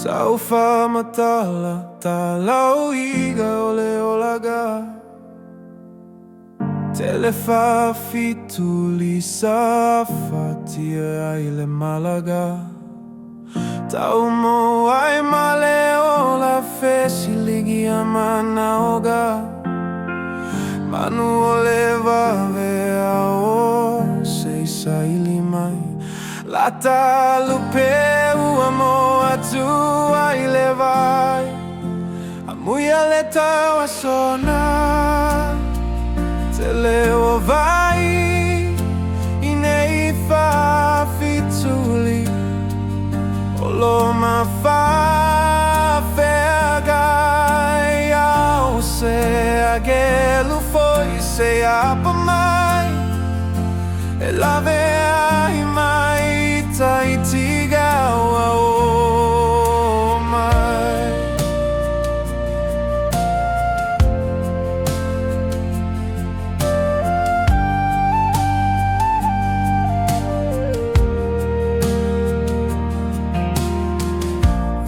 Saufa matala talauiga o le olaga. Tele fafituli sa afatia ai le malaga. Tau ai ma le ola fesiligi a manaoga. Manu o le vave ao se i saili mai. Lata lupe ua mo atu ai le vai. Amuia le tauasona. Te leo vai i nei fafituli. O lo mawhawheagai au se agelu foi se apa mai. E lave ai mai Tahiti gaua o mai.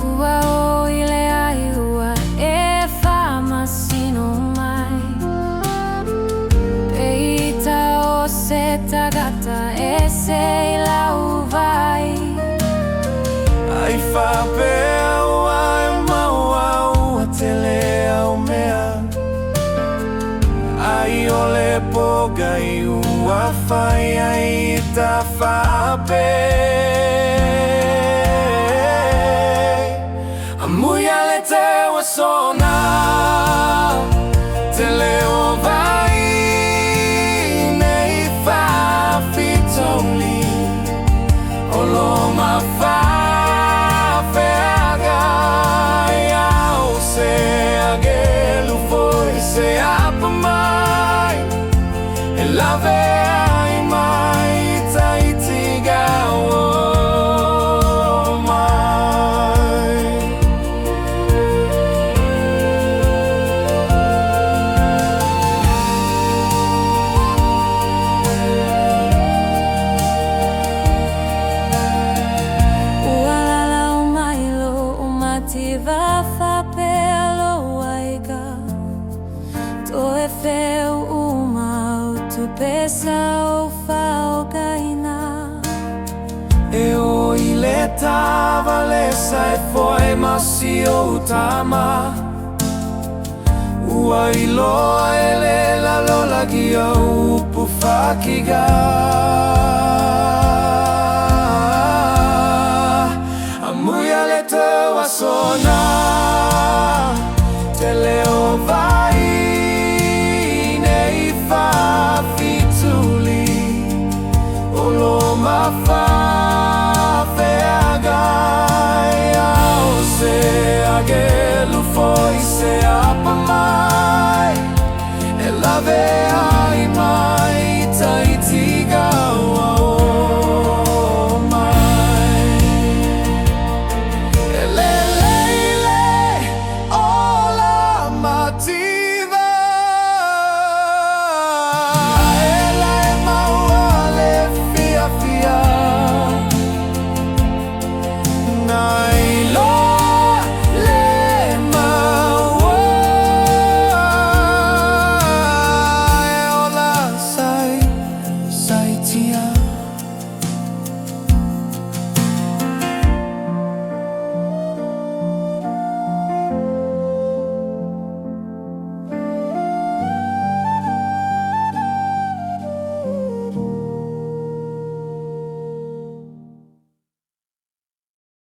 Ua o i le ai ua e faamasino mai. Pe ita o se tagata e se i lau vai. Ai whapea ua e maua ua tele au mea. Ai o le pogai ua whai ai ta whape. Amuia le te wasona. Te leo vai nei fafitoli. O lo mawhawheagai au se agelu foi se apa mai. E lave ai mai Tahiti gaua o mai. Ua lalau mai lo mativa fapea lo aiga. Toe feu uma o tupe sa o whaogaina. E o i le tavalesa e foe masi o utama. Ua iloa e le lalolagi au upu fakiga. Amuia le te wasona. Te leo vai nei fafituli. O lo mawhawheagai au se agelu.